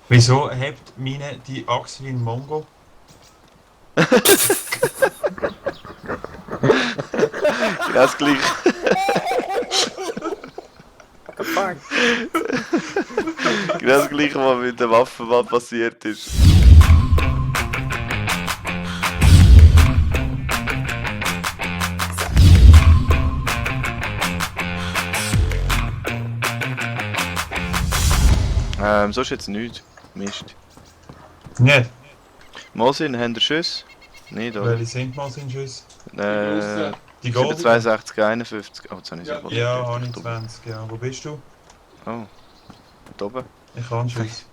Wieso hebt meine die Achse wie ein Mongo? Genau das gleiche. What the fuck? Genau das gleiche, was mit der Waffe mal passiert ist. So ist jetzt nichts. Mist. Nicht? Mosin, habt ihr Schuss? Nicht, oder? Welche sind mal sind Schuss? Die 62, 51. Oh, jetzt habe ich Ja. so Ja, habe ich 20, ja. Wo bist du? Oh, da oben. Ich habe einen Schuss.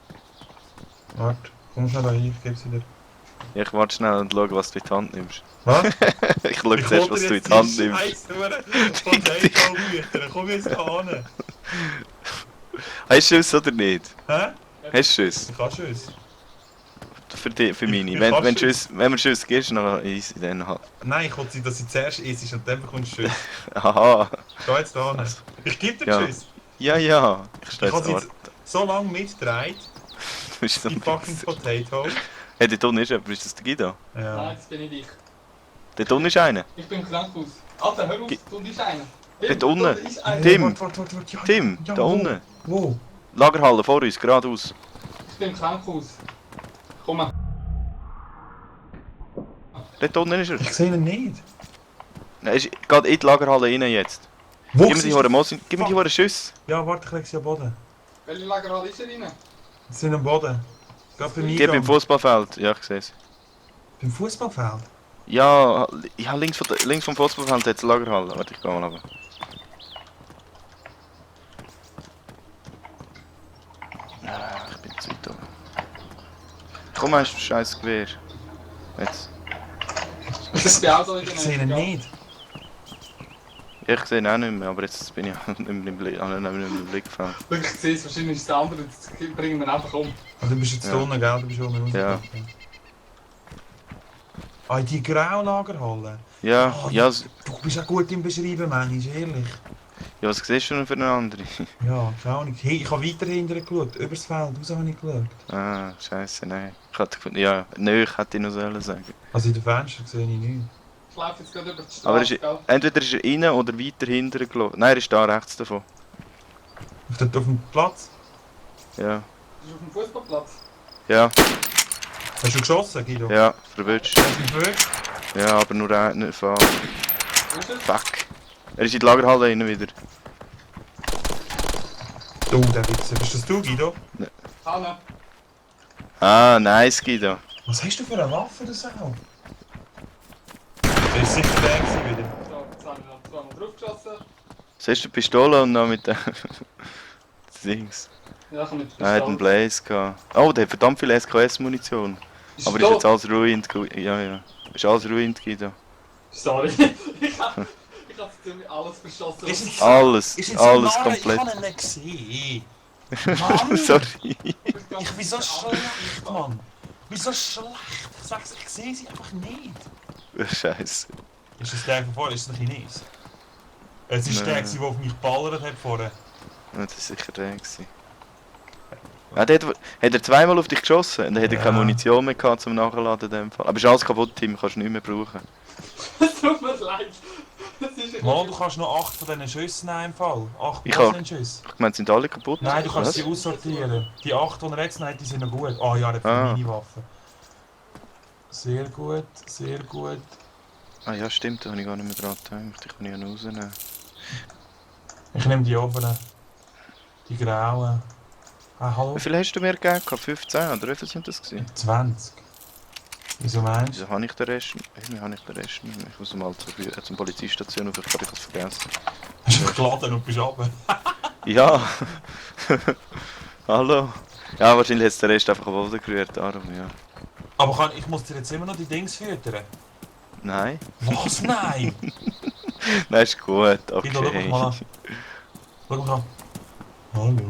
Warte, komm schnell da rein, ich gebe sie dir. Ja, ich warte schnell und schaue, was du in die Hand nimmst. Was? Ich schaue zuerst, was du in die Hand nimmst. Potato-Bücher, komm jetzt da hin. Hast du Schuss oder nicht? Hä? Hast du Schuss? Ich habe Schuss. Für meine. Ich Wenn, kann wenn, Schuss. Schuss, wenn man Schuss gibst, dann easy, dann halt. Nein, ich wollte, dass sie zuerst isst und dann bekommst du Schuss. Aha. Geh jetzt da hin. Also, Ich gebe dir ja. Schuss. Ja, ja. Ich stehe Ich jetzt habe an. sie jetzt so lange mitgetragen, Du bist so die ein fucking Wichser. Potato. Hey, dort unten ist jemand. Ist das der Guido? Ja. Nein, das bin nicht ich. Dort unten ist einer. Ich bin im Krankenhaus. Alter, hör auf, du bist einer. Dort unten. Da ist einer. Tim. Warte. Ja, Tim, ja, da wo? unten. Wo? Lagerhalle vor uns, geradeaus. Ich bin im Krankenhaus. Komm mal. Dort unten ist er. Ich sehe ihn nicht. Er ist gerade in die Lagerhalle rein jetzt. Wo Gib mir die siehst Hure du- Mosin. Gib mir die Hure Schuss. Ja, warte, ich lege sie am Boden. Welche Lagerhalle ist er rein? Sie sind am Boden. Gerade beim Die beim Eingang. Fußballfeld. Ja, ich sehe es. Beim Fußballfeld. Ja, links vom Fußballfeld hat es eine Lagerhalle. Warte, ich gehe mal runter. Ich bin zu weit oben. Komm, hast du scheiß Gewehr. Jetzt. Das bin auch so in Ich sehe ihn nicht. Ich sehe ihn auch nicht mehr, aber jetzt bin ich nicht mehr im Blickfeld. Ich sehe es, wahrscheinlich ist der andere, jetzt bringen wir ihn einfach um. Ah, du bist jetzt Ja. da unten, gell? Du bist unten rausgekommen. Ah, die Graulagerhalle. Ja, Oh, ja, Du bist auch gut im Beschreiben, manchmal, ehrlich. ja, was siehst du denn für eine andere? Ja, keine Ahnung. Hey, ich habe weiter hinten geschaut, übers Feld, raus habe ich geschaut. Ah, scheiße, nein. Ich hatte gefunden, ja, nö, ich hätte noch sollen sagen. Also in den Fenstern sehe ich nichts. Ich laufe jetzt gerade über die Aber Straße, ist, gell? entweder ist er rein oder weiter hinten gelaufen. Nein, er ist da rechts davon. Auf dem Platz. Ja, Bist du auf dem Fußballplatz? ja, Hast du geschossen, Guido? ja, verwünscht. Hast du mich verwirrt? Ja, aber nur einen Fall. Wo ist er? Fuck. Er ist in die Lagerhalle rein wieder. Du, der Wichser. Bist das du, Guido? Hanne. Ah, nice, Guido. Was hast du für eine Waffe, das auch? Der ist sicher der gewesen wieder. So, jetzt habe ich noch zweimal draufgeschossen. Siehst du die Pistole und noch mit den Dings. Ja, ich habe mit Er hat einen Blaze gehabt. Oh, der hat verdammt viel SKS-Munition. Ist Aber er ist jetzt tot? alles ruined. Ja, ja. Ist alles ruined, Guido. Sorry. ich habe ziemlich alles verschossen. Ist es- Alles, Ist jetzt alles so nah, komplett. Ich kann ihn nicht sehen. Mann! Sorry. Ich bin so schlecht, Mann. Ich bin so schlecht. Ich sag's, ich sehe sie einfach nicht. Scheiße. Ist das der von vorher? Ist es ein Chines? Es ist der, Nein. gewesen, der auf mich geballert hat vorher. Ja, das war sicher der. Gewesen. Ja, der hat er zweimal auf dich geschossen und dann hat er keine Ja. Munition mehr gehabt zum Nachladen in dem Fall. Aber ist alles kaputt, Tim, kannst du nicht mehr brauchen. Es tut mir leid. Das ist Mal, du kannst noch 8 von diesen Schüssen nehmen im Fall. 8 Ich hab- Schüsse. Ich meine, sind alle kaputt? Nein, du kannst Was? sie aussortieren. Die 8, die er jetzt noch hat, die sind noch gut. Ah ja, der hat Ah. meine Waffe. Sehr gut, sehr gut. Ah ja, stimmt, da habe ich gar nicht mehr dran gedacht. Ich kann ja noch rausnehmen. Ich nehme die oberen. Die grauen. Ah, hallo? Wie viel hast du mir gegeben? 15 oder wie viel sind das gewesen? 20. Wieso meinst du? Wieso habe ich den Rest? Irgendwie habe ich den Rest nicht mehr. Ich muss mal zur Polizeistation, vielleicht habe ich das vergessen. Hast du geladen und bist runter? Ja! Hallo! Ja, wahrscheinlich hat es der Rest einfach am Boden gerührt, darum, ja. Aber ich muss dir jetzt immer noch die Dings füttern. Nein? Was? Nein! Nein, ist gut, Guido, schau mich mal an. okay. Schau mich an. Hallo.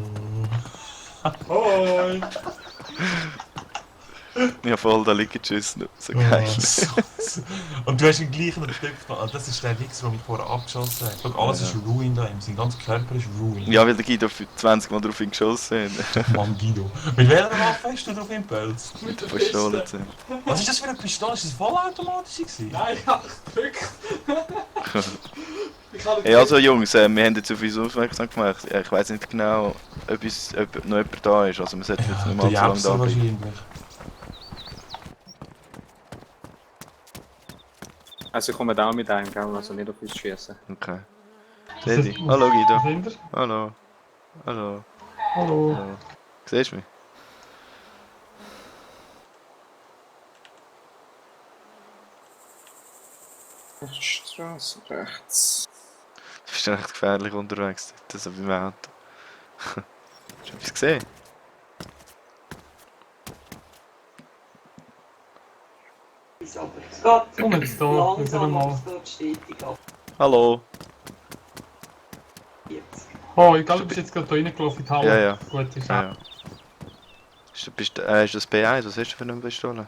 Hoi! Ja voll, da liegen die Schüsse noch. So Oh, geil. Und du hast den gleichen Typ noch. Das ist der Wichser, den ich vorher abgeschossen habe. Schau, alles Ja. ist ruined da. Sein ganzer Körper ist ruined. Ja, weil der Guido für 20 Mal drauf ihn geschossen hat. Mann, Guido. Mit welcher Waffe hast du drauf im Pelz? Mit der Pistole Piste. zu. Was ist das für eine Pistole? Ist das vollautomatisch gewesen? Nein, ich hab gedrückt. Ich hab Hey, also Jungs, wir haben jetzt auf uns aufmerksam gemacht. Ich weiss nicht genau, ob noch jemand da ist. Also wir sollten jetzt nicht mal der zu lange da Japser bleiben. wahrscheinlich. Also ich komme da auch mit einem, gell? Also nicht auf uns schießen. Okay. Teddy. Hallo Guido. Sind wir? Hallo. Hallo. Hallo. Hallo. Siehst du mich? Straße rechts. Du bist recht gefährlich unterwegs, das so beim Auto. Hast du etwas gesehen? Komm jetzt da, wieder mal. Hallo. Oh, ich glaube, du bist jetzt gerade da reingelaufen in die Halle. Ja, ja. Gut, ist Ja, ja. ja. Ist das B1? Was hast du für eine Pistole?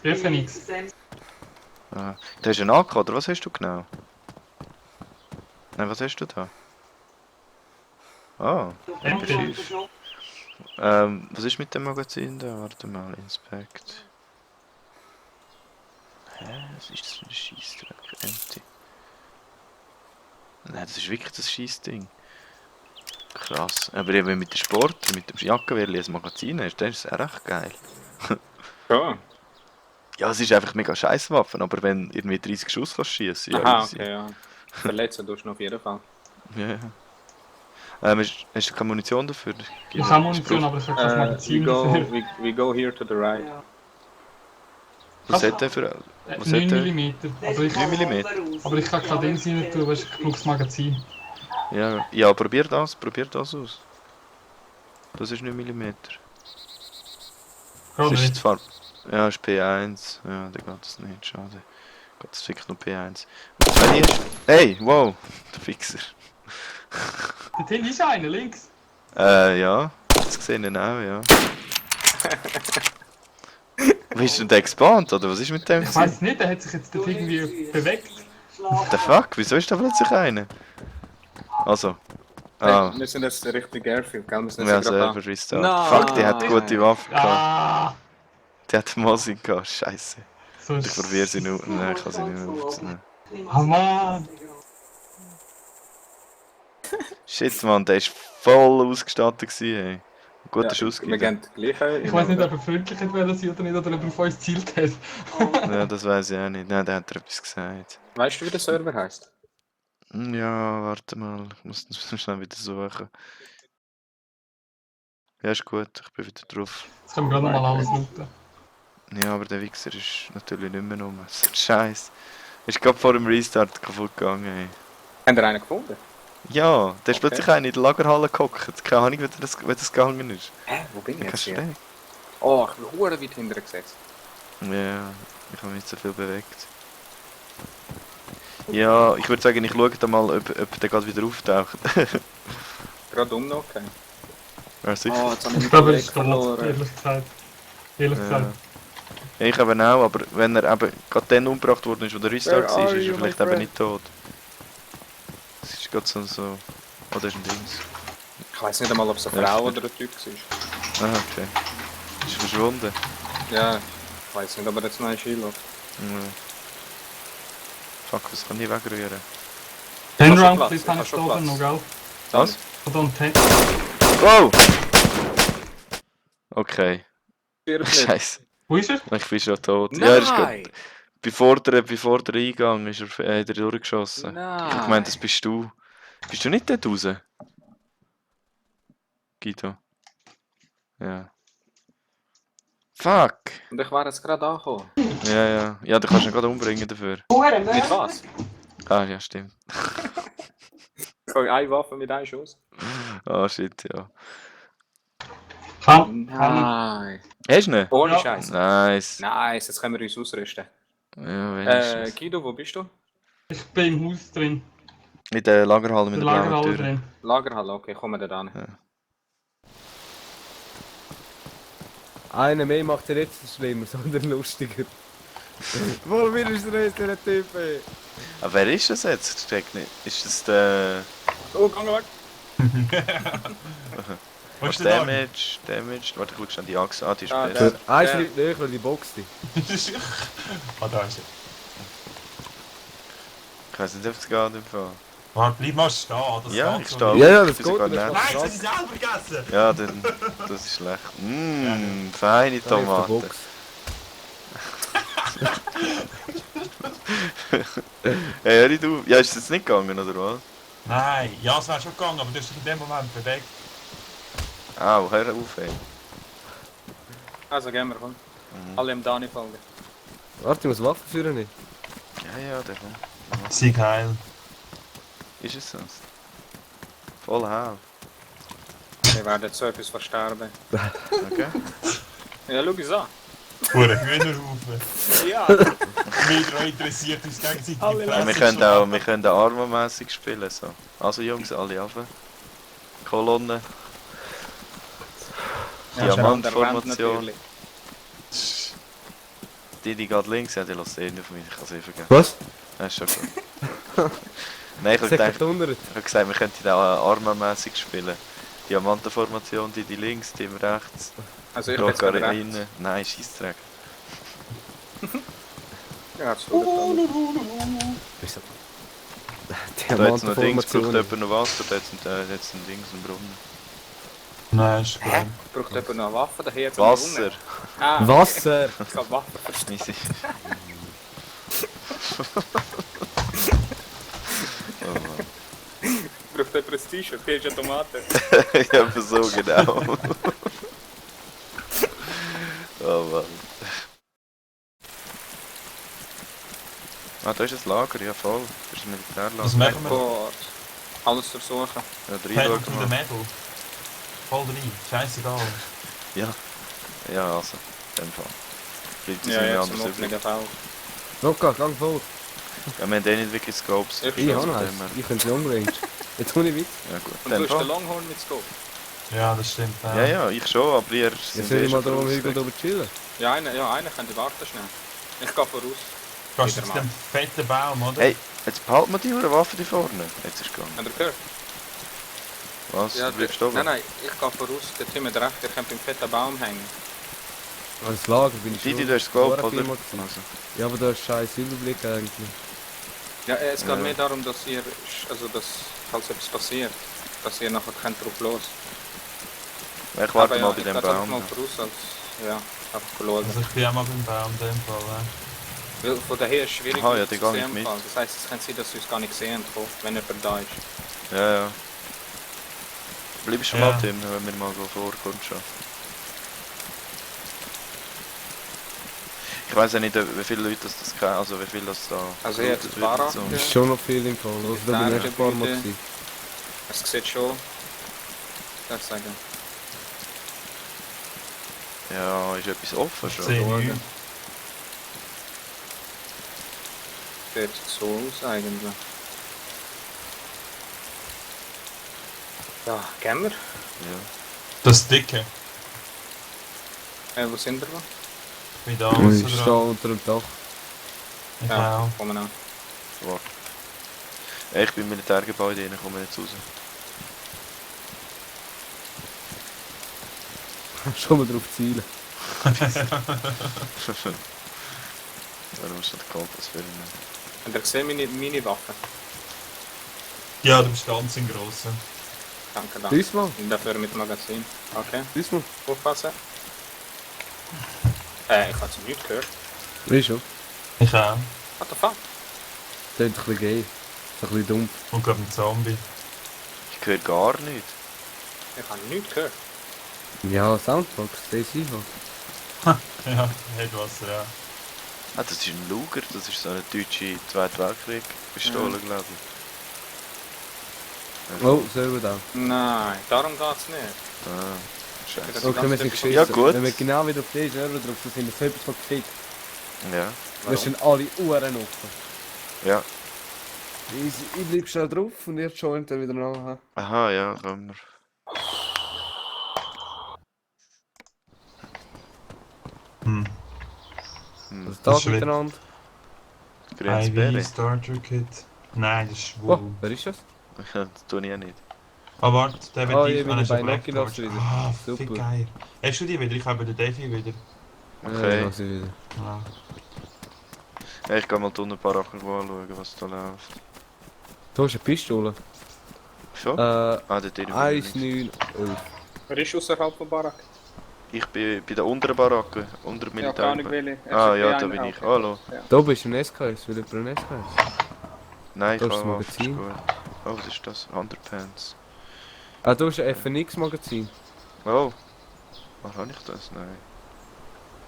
Phoenix. Ah. Du hast einen AK, oder was hast du genau? Nein, was hast du da? Ah, MP. was ist mit dem Magazin da? Warte mal, Inspect. Hä? Was ist das für ein Scheissdreck? Empty. Nein, das ist wirklich das Scheissding. Krass. Aber eben mit dem Sport, mit dem Jackenwehr, ein Magazin hast, dann ist es auch recht geil. Ja. Ja, es ist einfach mega scheiß Waffen, aber wenn irgendwie 30 Schuss kannst schießen, ja, Aha, easy. okay, ja. Verletzen tust du auf jeden Fall. Ja, ja. Hast du keine Munition dafür? Ich habe Munition, aber ich habe kein we, Magazin go, dafür. we go here to the right. Was hat der für... Was 9 hat der? mm. Aber ich, 9 mm? aber ich kann kein Ding rein tun, weil ich genug Magazin. Ja, ja, probier das aus. Das ist 9 mm. Gerade Das ist nicht. zwar... Ja, ist P1. Ja, da geht es nicht, schade. Geht es wirklich nur P1. Und wenn ich... Hey, wow! Der Fixer. Dort hinten ist einer, links. Ja. Das sehe ich auch, ja. Wie ist denn der gespawnt, oder was ist mit dem? Ich weiß es nicht, der hat sich jetzt dort irgendwie bewegt. What the fuck? Wieso ist da plötzlich einer? Also. Ah. Wir sind jetzt Richtung Airfield, gell? Wir sind Ja, jetzt gerade selber da. Restart. Nein. Fuck, die hat gute Waffe gehabt. Ah! Die hat Mosin gehabt, scheiße. So Ich probiere sie nur. Nein, ich kann sie nicht mehr aufzunehmen. Ah, Mann! Shit, Mann, der ist voll ausgestattet gewesen, ey. Guter Ja, Schuss wir gegeben. gehen gleich Ich weiß nicht, ob er freundlich hat wollen sein oder nicht, oder ob er auf uns gezielt hat. Ja, das weiß ich auch nicht. Nein, der hat dir etwas gesagt. Weißt du, wie der Server heisst? Ja, warte mal. Ich muss das schnell wieder suchen. Ja, ist gut. Ich bin wieder drauf. Jetzt können wir gerade nochmal alles looten. Ja, aber der Wichser ist natürlich nicht mehr rum. So ein Scheiß. Ist gerade vor dem Restart kaputt gegangen, ey. Haben ihr einen gefunden? Ja, da ist Okay. plötzlich einer in der Lagerhalle gehockt. Keine Ahnung, wie das gegangen ist. Hä? Wo bin ich Ich jetzt hier? verstehe. Oh, ich bin verdammt weit hinterher gesetzt. Ja, ich habe mich nicht so viel bewegt. Ja, ich würde sagen, ich schaue da mal, ob der gerade wieder auftaucht. Gerade noch, okay. Ja, sicher. Oh, jetzt habe ich Ich glaube, er meinen ist Kollegen tot, verloren. ehrlich gesagt. Ehrlich Ja. gesagt. Ich eben auch, aber wenn er eben gerade dann umgebracht worden ist, wo der Restart Where war, are ist you, er my vielleicht eben friend? nicht tot. Das ist gerade so... Oh, das ist ein Dings. Ich weiß nicht einmal, ob es eine Ja, Frau stimmt. oder ein Typ war. Ah, okay. Ist verschwunden. Ja, ich weiß nicht, ob er jetzt noch ein Ski läuft. Ja. Fuck, was kann ich wegrühren? 10 Hast du Round Platz? Clip Ich habe hab ich schon da oben Platz. noch, gell? Was? Oder ein 10. Wow! Okay. Stirb nicht. Scheiße. Wo ist er? Ich bin schon tot. Ja, er ist Nein! gerade... Bevor der Eingang ist er durchgeschossen. Nein! Ich hab gemeint, das bist du. Bist du nicht dort raus? Guido. Ja. Fuck! Und ich war jetzt gerade angekommen. Ja, ja. Ja, du kannst ihn gerade umbringen dafür. Mit was? Ah, ja, stimmt. Ich habe eine Waffe mit einem Schuss. Ah, shit, ja. Kann. Nein! Hast du ihn? Ohne Ja. Scheiß. Nice. Nice, jetzt können wir uns ausrüsten. Ja, wenigstens. Guido, wo bist du? Ich bin im Haus drin. In der Lagerhalle In mit der der blauen Lagerhalle Tür. drin. Lagerhalle, okay, kommen wir da an. Ja. Einer mehr macht er jetzt nicht schlimmer, sondern lustiger. Wohl mir ist der Typ, ey. Aber wer ist das jetzt? Ich check nicht. Ist das der... Oh, gang weg! Wo ist der Damage... Warte, ich schau schnell die Achse an, die ist Ah, besser. Ein Schritt näher und die boxt dich. Ah, da ist er. Ich weiss nicht, ob es geht im Fall. Warte, bleib mal stehen. Das Ja, geht ich so stehe. nicht. Ja, ja, das Ich geht sogar nicht. nicht. Nein, jetzt habe ich selber gegessen! Ja, dann... Das ist schlecht. Feine Tomaten. Hey, hör du... Ja, ist es jetzt nicht gegangen, oder was? Nein, ja, es wäre schon gegangen, aber du hast dich in dem Moment bewegt. Au, hör auf, ey. Also gehen wir, komm. Alle im Dani folgen. Warte, ich muss Waffen führen nicht. Ja, der kommt. Sie geil. Ist es sonst? Voll Hell. Wir werden jetzt so etwas versterben. Okay. Ja, schau es an. Pure Hühnerhaufen. Ja! Mich daran interessiert uns gegenseitig Alle die Ja, Fresse wir können auch armenmässig spielen, so. Also Jungs, alle auf. Kolonne. Diamantformation. Die geht links, ja, die lässt eh nicht auf mich, ich kann es eh vergessen. Was? Das ist schon gut. Nein, ich habe Sag gedacht, donnert. ich habe gesagt, wir könnten auch armenmässig spielen. Diamantenformation, die links, die rechts. Also ich bin jetzt gerade rechts. Rogarine. Nein, Scheissdreck. Ja, das tut Wieso? Da jetzt noch Dings, braucht Diamantenformation. jemand noch Wasser, da jetzt ein Dings, ein Brunnen. Nein, ist gut. Braucht jemand noch eine Waffe daher? zum Wasser! Brunnen? Ah, Wasser! ich habe Waffe verstanden. Nicht sicher. Oh Mann. Braucht jemand ein T-Shirt? Hier ist ja Tomate. Ja, aber so genau. Oh Mann. Ah, da ist ein Lager, ja voll. Das ist ein Militärlager. Was machen wir? Gott. Alles versuchen. Ja, Pedal reinschauen to the wir. metal. Voll rein. Scheißegal. Ja. Ja, also. In dem Fall. Bleibt uns Ja, nicht jetzt anders im übrig. Opening auch. Locker, gang vor. Ja, wir haben eh nicht wirklich Scopes. Ich Ich Ja, habe noch von eins. dem her. Ich könnte long range. Jetzt komme ich weiter. Ja gut. Und In du dem hast den Fall. Longhorn mit Scope. Ja, das stimmt. Ja, ja, ich schon, aber ihr Jetzt seid soll eh ich mal schon da am Hügel voraus. drüber chillen. Ja, einer könnte warten schnell. Ich gehe voraus. Gehst du Wieder zu mal. dem fetten Baum, oder? Hey, jetzt behalten wir die Uhr Waffe die vorne. Jetzt ist es gegangen. Habt ihr gehört? Was? Ja, Du bleibst oben? nein, ich gehe voraus. Der Tim hat recht, ihr könnt beim fetten Baum hängen. Als Lager bin ich Die, schon du hast Scope, vorher oder? viermal gewesen. Also. Ja, aber da ist scheiß Überblick eigentlich. Ja, es geht Ja. mehr darum, dass ihr, also dass, falls etwas passiert, dass ihr nachher könnt drauf los. Ich warte Aber mal ja, bei ich dem gehe einfach Baum. mal voraus, als, ja, einfach schauen. Also ich bin auch mal beim Baum in dem Fall. Ja. Weil von daher ist es schwierig Aha, ja, uns die zu gehe sehen ich im mit. Fall. Das heisst, es kann sein, dass sie uns gar nicht sehen, wenn jemand da ist. Ja, ja. Bleibst du Ja. mal, Tim, wenn wir mal vorkommen schon. Ich weiß ja nicht, wie viele Leute das kennen, also wie viel das da... Also ich hätte gelootet die wird und Bar so. ab- Das ist schon noch viel im Fall. Also da bin ich echt ein paar Mal Gebäude. gewesen. Es sieht schon, darf ich sagen. Ja, ist etwas offen schon. 10 Uhr. Sieht so aus eigentlich. Ja, gehen wir. Ja. Das Dicke. Wo sind wir? Wie da Ich aussen stehe dran. unter dem Dach. Ich Ja, auch. kommen an. Warte. Ja, ich bin im Militärgebäude rein, komme jetzt raus. Schon mal drauf zielen. Warum ist das der Kompass filmen? Habt ihr gesehen meine Waffe? Ja, du bist ganz im Grossen. Danke, danke. Diesmal, Und dafür mit Magazin. Okay, diesmal. aufpassen. Ich habe es nicht gehört. Wie schon. Ich auch. What the fuck? Das ist ein bisschen gay. Das ist ein bisschen dumm. Und glaube ein Zombie. Ich höre gar nichts. Ich habe nichts gehört. Ja, Soundbox, das ist halt. Ja, hat was, ja. Ah, das ist ein Luger, das ist so eine deutsche Zweite Weltkrieg-Pistole, glaube ich. Oh, selber da. Nein, darum geht es nicht. Ah, Das scheiße. ist Okay, wir ganz sind typisch. geschissen. Ja, gut. Wenn wir genau wieder auf den Server drauf sind, sind wir so etwas von gefickt. Ja, Wir sind alle Uhren offen. ja. Ich bleib schnell drauf und ihr joint dann wieder nachher. Aha, ja, können wir. Hm. Hm. Also Das Tag ist schlecht. miteinander. Grünes Ivy Bären. Starter Kit. Nein, das ist Oh, schwul. wer ist das? Das tue ich auch nicht. Ah, warte, der wird Ah, dich ja, meine ist ein beiden Black Oculus Torch. wieder. Ah, Super. fick geil. Hast du die wieder? Ich habe den Davy wieder. Okay. Ja, ich lasse wieder. Ah. Ja, ich gehe mal unten ein paar Sachen anschauen, was da läuft. Du hast eine Pistole. Schon? Äh, Ah, dort drüben links. 1,911. Wer ist außerhalb von Barak? Ich bin bei der unteren Baracke, unter dem Ja, gar nicht Militär. will. Ah ja, da bin ich. Hallo. Da bist du ein SKS, will jemand ein SKS? Nein, ich Da ist habe das Waffen, ist Magazin. gut. Oh, was ist das? Underpants. Ah, du hast ein FNX-Magazin. Oh. Was habe ich das? Nein.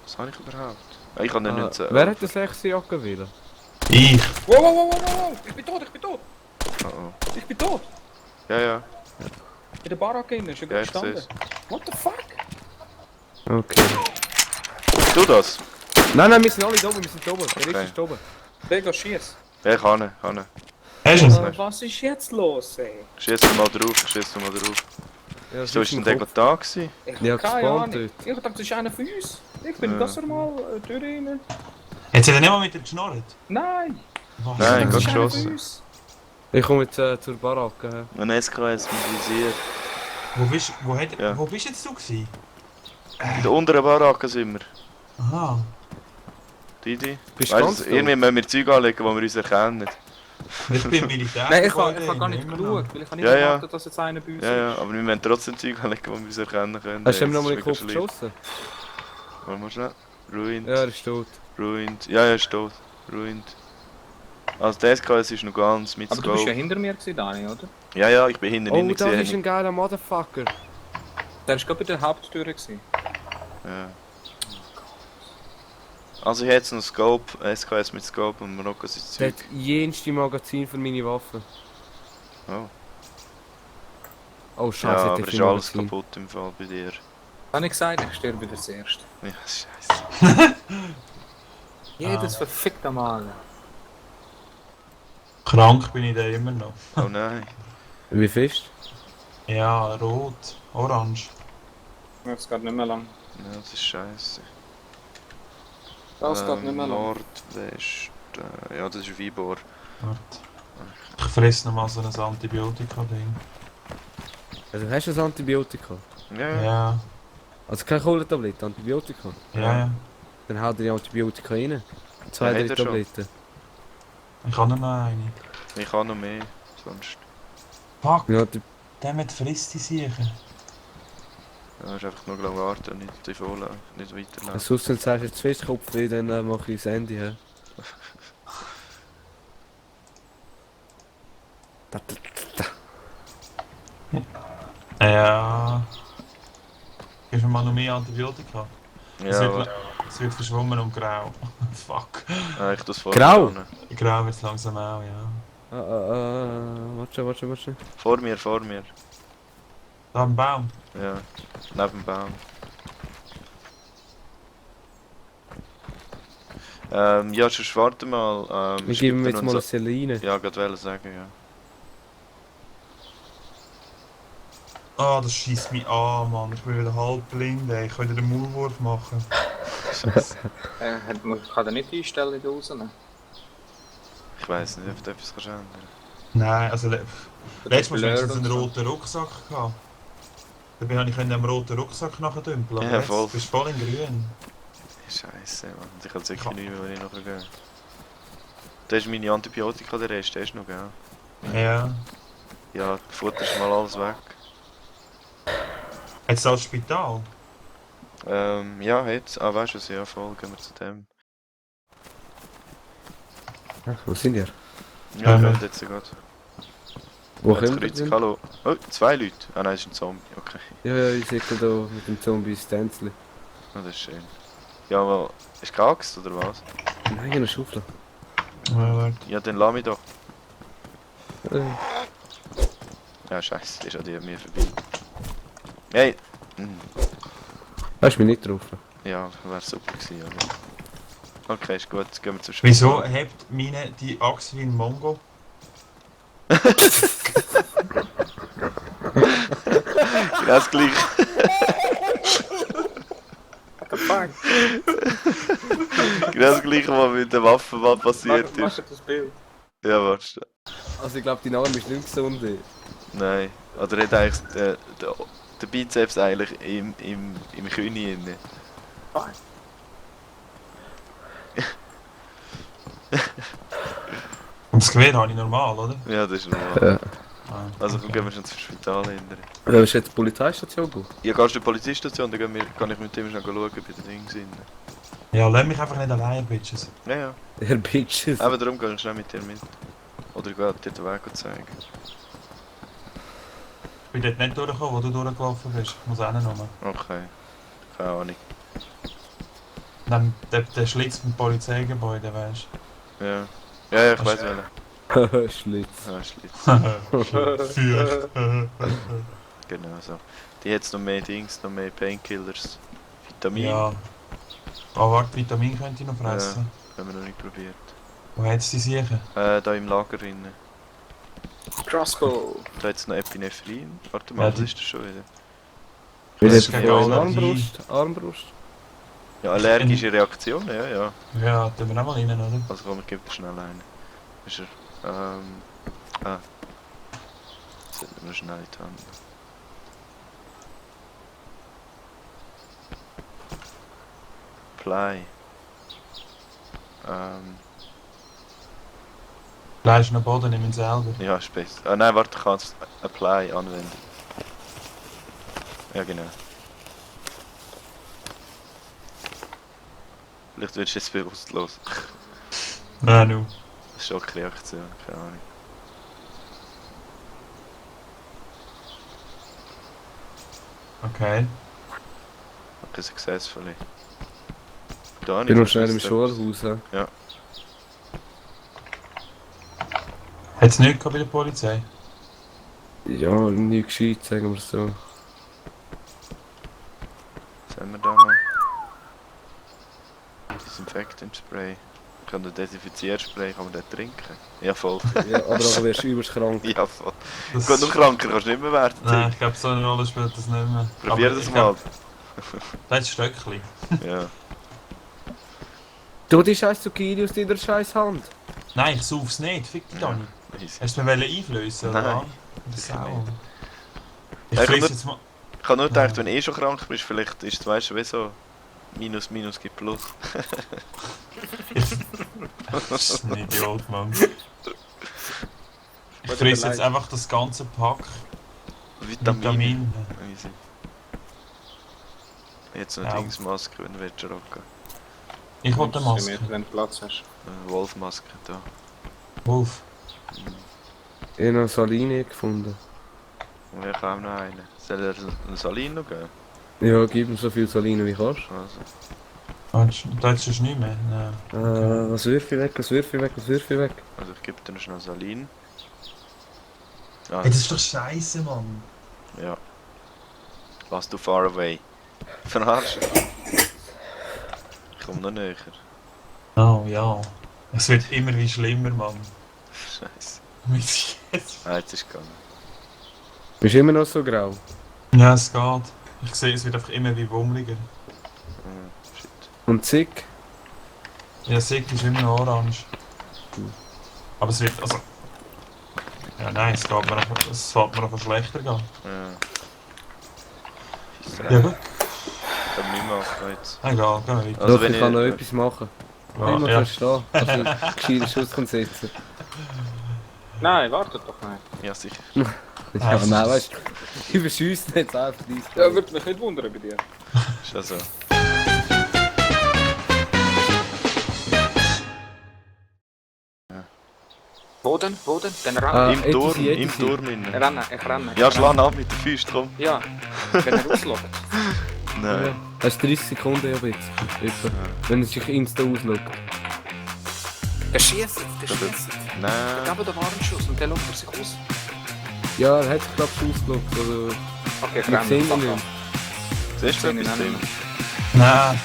Was habe ich überhaupt? Ah, ich habe den nicht so. Wer hat das 6 Jacke wählen? Ich. Wow, wow, wow, wow, wow! Ich bin tot, ich bin tot! Oh, oh. Ich bin tot! Ja, ja. In der Barak innen, ist er Ja, gut ich sehe gestanden. es. What the fuck? Okay. Du das? Nein, wir sind alle da oben, wir sind da oben. Der Okay. ist da oben. Digga, schieß. Ja, ich habe ihn. Hast du es? Was ist jetzt los, ey? Schieß mal drauf, schieß mal drauf. Ja, Wieso ist denn im der Kopf. gerade da gewesen? Ich Ja, hab keine gespawnt Ahnung. dort. Ich dachte, das ist einer von uns. Ich bin Ja. ganz normal durch rein. Jetzt hat er nicht mal mit dir geschnurrt. Nein! Was? Nein, Das gerade ist einer von geschossen. uns. Ich komme jetzt zur Baracke. Ein SKS mit Visier. Wo bist jetzt du gewesen? In der unteren Baracke sind wir. Aha. Didi? Bist du Weißt ganz du, irgendwie müssen wir Zeug anlegen, wo wir uns erkennen. Ich bin im Militär. Nein, ich hab gar nicht geschaut, weil ich hab nicht Ja, ja. erwartet, dass jetzt einer bei uns Ja, ist. ja, aber wir müssen trotzdem Zeug anlegen, wo wir uns erkennen können. Hast du ihm Das nochmal in ist den Kopf mega schlecht. geschossen? Warte mal schnell. Ruined. Ja, er ist tot. Ruined. Ja, er ist tot. Ruined. Also der SKS ist noch ganz mit Aber du bist ja Scope. hinter mir gewesen, Dani, oder? Ja, ja, ich bin hinten Oh, rein das ist gesehen. ein geiler Motherfucker. Der ist gerade bei der Haupttür gewesen. Ja. Also ich hätte jetzt noch Scope, SKS mit Scope und Marokko sein Der Zeug. hat jenste Magazin für meine Waffen. Oh. Oh Ja, scheiße, aber hat ist viel alles Magazin. kaputt im Fall bei dir. Habe ich gesagt, ich sterbe wieder zuerst. Ja, scheiße. Jedes verfickte Mal. Krank bin ich da immer noch. Oh nein. Wie fest? Ja, rot, orange. Das geht nicht mehr lang. Ja, das ist scheiße. Das geht nicht mehr lang. Nordwest. Ja, das ist Wibor. Warte. Ich fresse nochmal so ein Antibiotika-Ding. Also hast du ein Antibiotika? Ja, ja. Ja, Also keine Kohletablette, Antibiotika. ja. Dann haut er die Antibiotika rein. 2, Ja, 3 hat er schon. Tabletten. Ich habe noch eine. Ich habe noch mehr. Sonst. Fuck, Ja, der mit frisst die Siechen. Ja, ist einfach nur lang warten und nicht die Vorlage, nicht weiterlaufen. sonst wenn du sagst, jetzt fest Kopfweh, dann mache ich das Handy. Ja. Ja. Gib mir mal noch mehr Antibiotika. Es Ja, wird, es wird verschwommen und grau. Fuck. ich das vor Grau? Grau wird es langsam auch, ja. Warte. Vor mir. Da am Baum. Ja, neben dem Baum. Ja, sonst warte mal. Wir geben ihm jetzt mal eine Seline. Ja, gerade wollte sagen, ja. Ah, das schießt mich an, Mann. Ich bin wieder halb blind, ey. Ich könnte den Maulwurf machen. Scheiße. Man kann er nicht einstellen in der Außen. Ich weiss nicht, ob du etwas kannst ändern. Nein, also letztes Mal Blur hatte ich und einen so. roten Rucksack gehabt. Dabei konnte ich am roten Rucksack nachdümpeln. Ja, Aber jetzt voll. bist du voll in grün. Scheiße, Mann. Ich kann sicher nicht mehr, wenn ich nachher gehe. Das ist meine Antibiotika, der Rest, der ist noch, gell? Ja. Ja, Futter ist mal alles weg. Jetzt als Spital. Ja, jetzt. Ah, weißt du was? Ja, voll, gehen wir zu dem. Wo sind ihr? Ja, wir jetzt gerade. Wo Jetzt kommt ihr Kreuzung, denn? hallo. Oh, 2 Leute. Ah nein, das ist ein Zombie. Okay. Ja, ich sehe da mit dem Zombie-Stanzli. Oh, das ist schön. Ja, aber ist gehaxt oder was? Nein, eine Schaufel. Ja, warte. Ja, dann lass mich doch. Äh, Ja, scheiße, der ist an dir mir vorbei. Hey! Hast du mich nicht getroffen? Ja, wäre super gewesen, aber... Okay, ist gut, jetzt gehen wir zum Schluss. Wieso hebt meine die Achse wie ein Mongo? Genau das gleiche. Bang! Genau das gleiche, was mit der Waffenmann passiert Machst ist. du das Bild? Ja, warte. Also ich glaube, dein Arm ist nicht gesund. Nein. Oder hat eigentlich der Bizeps eigentlich im Knie inne. Und das Gewehr habe ich normal, oder? Ja, das ist normal. Ah, Also okay. gehen wir schon ins Spital hinter. Willst du jetzt die Polizeistation gehen? Ja, gehst du in die Polizeistation, dann kann ich mit dem schnell schauen bei den Dings rein. Ja, lass mich einfach nicht allein, Bitches. Ja, ja. Der Bitches. Aber darum gehe ich schnell mit dir mit. Oder ich gehe dir den Weg zeigen. Ich bin dort nicht durchgekommen, wo du durchgelaufen bist. Ich muss auch noch mal. Okay. Keine Ahnung. Dann der Schlitz vom Polizeigebäude, weißt Ja. Ja, ja, ich weiß welchen. Schlitz. Ah, Schlitz. du? Für. Genau so. Die hat noch mehr Dings, noch mehr Painkillers. Vitamin. Ja. Oh, warte, Vitamin könnte ich noch fressen. Haben wir noch nicht probiert. Wo hat es die sicher? Da im Lager drinnen. Crossbow. Da hat es noch Epinephrin. Warte mal, Ja, was die- ist das schon wieder? Wie Das ist der gegen Armbrust? Armbrust? Ja, allergische Reaktionen, ja, ja. Ja, tun wir auch mal rein, oder? Also komm, ich gebe dir schnell einen. Ist er, das hat mir schnell in die Hand. Apply. Bleibst du am Boden, nimm ihn selber. Ja, ist besser. Ah nein, warte, ich kann es Apply anwenden. Ja, genau. Vielleicht wirst du jetzt bewusstlos. Nein, nu. Das ist Schockreaktion, keine Ahnung. Okay. Okay, successfully. Da Ich bin noch nicht, schnell im was ist Schulhaus. He? Hat es nichts gehabt bei der Polizei? Ja, nie gescheit, sagen wir so. Was haben wir da noch? Disinfectant Spray. Ich kann den Desinfizierspray, kann man den trinken? Ja, voll. Ja, aber dann wirst du übelst krank. Ja, voll. Das... Gut, noch kranker kannst du nicht mehr werden. Nein, ich glaube, so eine Rolle spielt das nicht mehr. Probier Aber das ich mal. glaub, das ist Stöckli. Ja. Du, die scheiß Zucchini aus deiner scheiß Hand. Nein, ich sauf's nicht. Fick dich, Dani. Easy. Hast du mir einflößen oder Nein, was? Das sicher Sau. nicht. Ich Ja, ich fließ hab jetzt mal... Ich habe nur gedacht, wenn du eh schon krank bist, vielleicht ist es, weißt du, wie so Minus Minus gibt Plus. Das ist ein Idiot, Mann. Ich friss jetzt einfach das ganze Pack Vitamin. Easy. Jetzt noch Ja. Dingsmaske, wenn du willst, rocken. Ich wollte eine Maske. Wenn du Platz hast. Wolfmaske da. Wolf. Ich habe noch Saline gefunden. Und ich habe auch noch einen. Soll er einen Salin noch geben? Ja, gib mir so viel Saline wie kannst. Also, Da ist es nicht mehr. Nein. Was wirf ich weg, was wirf ich weg, was wirf ich weg? also ich gebe dir noch schnell Salin. Ah, Hey, das ist doch scheiße, Mann. ja. Lass du far away. Verarschen. Ich komme noch näher. Oh ja. Es wird immer wie schlimmer, Mann. Scheiße. Mit jetzt. Ah, jetzt ist es gegangen. Bist du immer noch so grau? Ja, es geht. Ich sehe, es wird einfach immer wie wummeliger. Shit. Und zick? Ja, Sick ist immer noch orange. Aber es wird, also... Ja, nein, es fällt mir einfach schlechter gehen. Ja. Ja gut, Ich kann nicht machen jetzt. egal, gehen wir weiter. Also Doch, wenn ich kann noch ich- etwas machen. Ja, Immer ja. verstehen, dass ich gescheiten Schuss kann setzen. Nein, wartet doch nicht. Ja, sicher. Ja, Also, nein, weißt du, ich verschieße jetzt einfach dein Ja, würde mich nicht wundern bei dir. Ist ja so. Wo denn? Wo denn? Dann Ah, rennen. Im Turm, Etisi, im Etisi. Turm innen. Ich renne. Ja, schlag ab mit der Füße, komm. Ja, wenn er rauslockt. Nein. Hast 30 Sekunden ja jetzt. Etwa. Wenn er sich insta auslockt. Der schießt, der schießt. Nein. Gab den Warnschuss und der lockt er sich aus. Ja, er hat sich glaube ich ausgelockt. Also, Okay, ich wir renne. sehen ihn Fuck nicht. off. Siehst du Sehen ihn etwas auch drin? nicht. Nein,